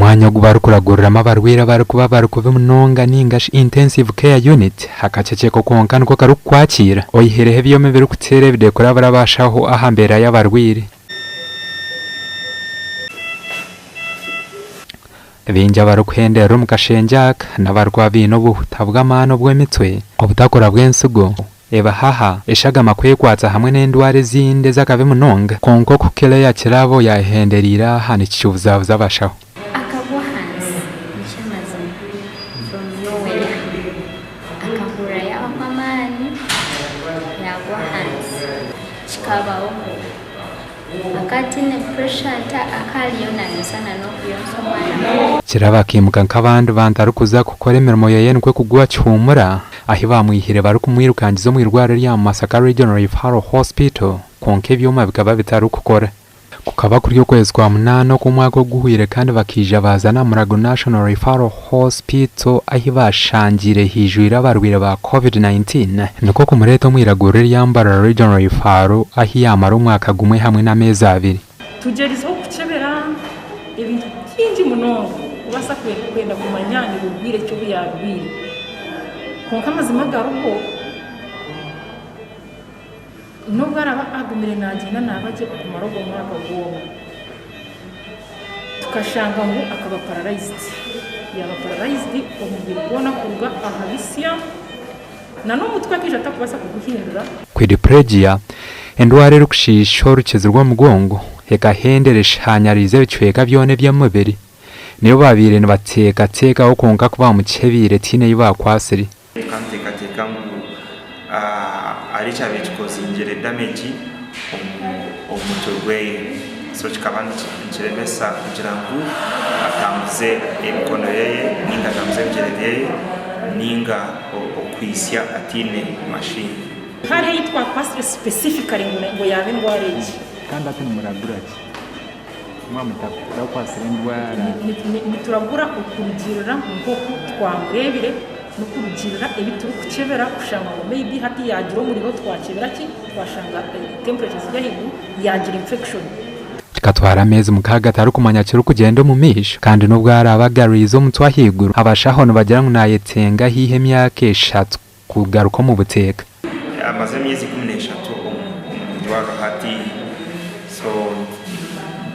Omwanya ogu barikuraguriramu abarwaire abarikuba bari kubi munonga ninga shi Intensive Care Unit, akaceceko kwonka niko karikukwakiira, oyihireho ebyoma ebirikuteera ebide kurabura abashaho aha mbeera y'abarwaire. Baingi abarikuhenderera omu kashengye aka n'abarikuba baine obuhuta bw'amaani obw'emitwe, obutakura bw'ensigo, ebihaha, eshagama kwekwatsa hamwe n'endwara ezindi ez'akabi munonga. Kwonka oku Claire Kirabo yaahendereire aha nikikibuzabuza abashaho. Akagwa ahansi, eky'amazima, from nowhere. Akahurira yaahwa amaani, yaagwa ahansi. Kikabaho. Akaba ataine pressure ata akaba ariyo nayonsa na n'okuyonsa omwana we. Kirabo akaimuka nk'abandi bantu arikuza kukora emirimo ye nikwo kugwa kihumura ahi baamwihire barikumwirukangiza omu irwariro erya Masaka Regional Referral Hospital kwonka ebyoma bikaba bitarikukora. Kukaba kuri okwezi kwa munaana okw'omwaka oguhweire kandi bakaija baaza na Murago National Referral Hospital ahi baashangire haijwire abarwaire ba Covid 19 nikwo kumureeta omu iraguriro erya Mbarara Regional Referral ahi yaamara omwaka gumwe hamwe n'ameezi abiri. Tugyerizeho kukyebera ebintu bingi munonga kubaasa kwenda kumanya ni burwaire ki obu yaarwaire. Kwonka amazima agariho, n'obu araabe agumire naagyenda naaba gye okumara ogwo mwaka gwona, tukashanga ngu akaba paralyzed. Yaaba paralyzed omubiri gwona kuruga aha bitsya n'omutwe akaija atakubaasa kuguhindura. Quadriplegia, endwara erikushiisha orukizi rw'omugongo ekahendera eshanyariize ebicweka byona eby'omubiri. Niyo baabaire nibateekateekaho kwonka ku baamucebeire tihaine ei baakwatsire. Reka nteekateeka ngu hariho ekyabaire kikozingire damage omu mutwe gweye so kikaba nikiremesa kugira ngu atambuze emikono yeye ninga atambuze ebigyere byeye ninga okwitsya ataine machine. Hariho ei twakwatsire specifically ngu yaaba endwara egi. Kandi hati nimuragura ki? Mwaba mutakwatsire endwara. Nituragura okurugiirira nk'oku twamureebire n'okurugiirira ebi turikukyebera kushanga ngu maybe hati yaagira omuriro twakyebera ki twashanga temperature ziri ahaiguru yaagira infection. Kikatwara ameezi mukaaga atarikumanya kirikugyenda omu maisho kandi n'obu araabe agarwize omutwe ahaiguru, abashaho nibagira ngu naayetenga haihi emyaka eshatu kugaruka omu buteeka. Amaze emyezi 13 omu irwariro hati so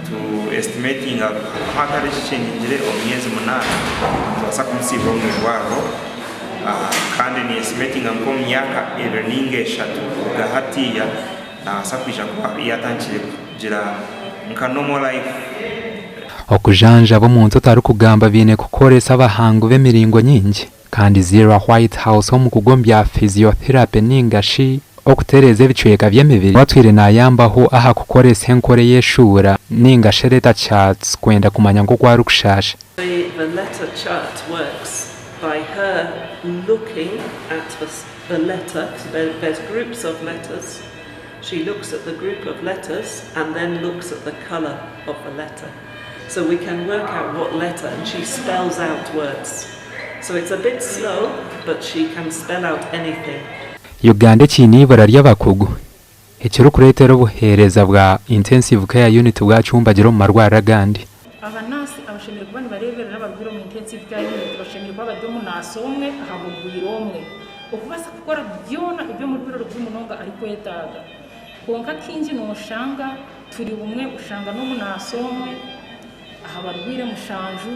tu estimatinga hatariho ekikyengire omu myezi munaana nitubaasa kumusiibura omu irwariro kandi ni estimatinga nk'omu myaka ebiri ninga eshatu kuruga hatiiya nabaasa kwija kuba yatandikire kugira nka normal life. Okujanjaba omuntu otarikugamba baine kukoresa abahangu b'emiringo nyingi. Kandi Zillah Whitehouse omukugu omu bya physiotherapy ninga shi okutereeza ebicweka by'emibiri owatwire nayambaho aha kukoresa enkora ey'eshuura ninga shi letter charts kwenda kumanya nk'oku arikushaasha. The letter chart works by her looking at the the letter, there's groups of letters, she looks at the group of letters and then looks at the colour of the letter. So we can work out what letter and she spells out words. So it's a bit slow but she can spell out anything. Uganda ekiine eibura ry'abakugu ekirikureetera obuheereza bwa Intensive Care Unit bwacumbagira omu marwariro agandi. Abanaasi abashemereire kuba nibareeberera abarwaire omu Intensive Care Unit bashemereire kuba bari omunaasi omwe aha murwaire omwe okubaasa kukora byona ebi omurwaire orikubi munonga arikwetaaga. Kwonka kaingi nooshanga turi bumwe oshanga n'omunaasi omwe aha barwaire mushanju,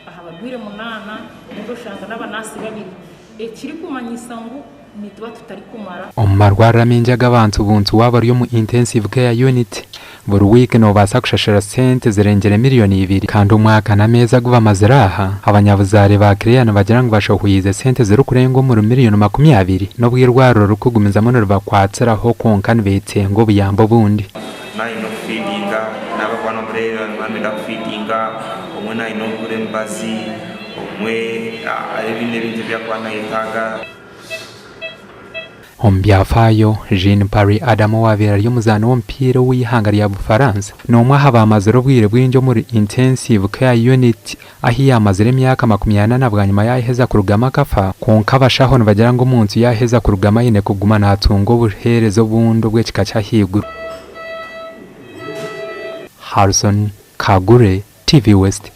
aha barwaire munaana obundi oshanga n'abanaasi babiri ekirikumanyisa ngu nituba tutarikumara. Omu marwariro amaingi ag'abantu buntu waaba ori omu Intensive Care Unit, buri wiiki noobaasa kushashura sente zirengire miriyoni ibiri. Kandi omwaka n'ameezi agu bamazire aha, abanyabuzaare ba Claire nibagira ngu bashohwize sente zirikurenga omuri miriyoni 20 n'obu eirwariro ririkugumizamu niribakwatiraho kwonka nibeetenga obuyambi obundi. Naaba aine okufeedinga, naaba akuba nomureeba naaba nayenda kufeedinga, obumwe naaba aine okugura emibazi, obumwe hariho ebindi ebintu ebi arikuba nayetaaga. Omu byafaayo, Jean Paris Adam owaabaire ari omuzaani w'omupiira ow'eihanga rya Bufaransa n'omwe aha baamazire obwire bwingi omuri Intensive Care Unit ahi yaamazire emyaka 40 na bwanyima yaaheza kurugamu akafa. Kwonka abashaho nibagira ngu omuntu yaaheza kurugamu aine kuguma naatunga obuheereza obundi obw'ekika ky'ahaiguru. Harrison Kagure, TV West.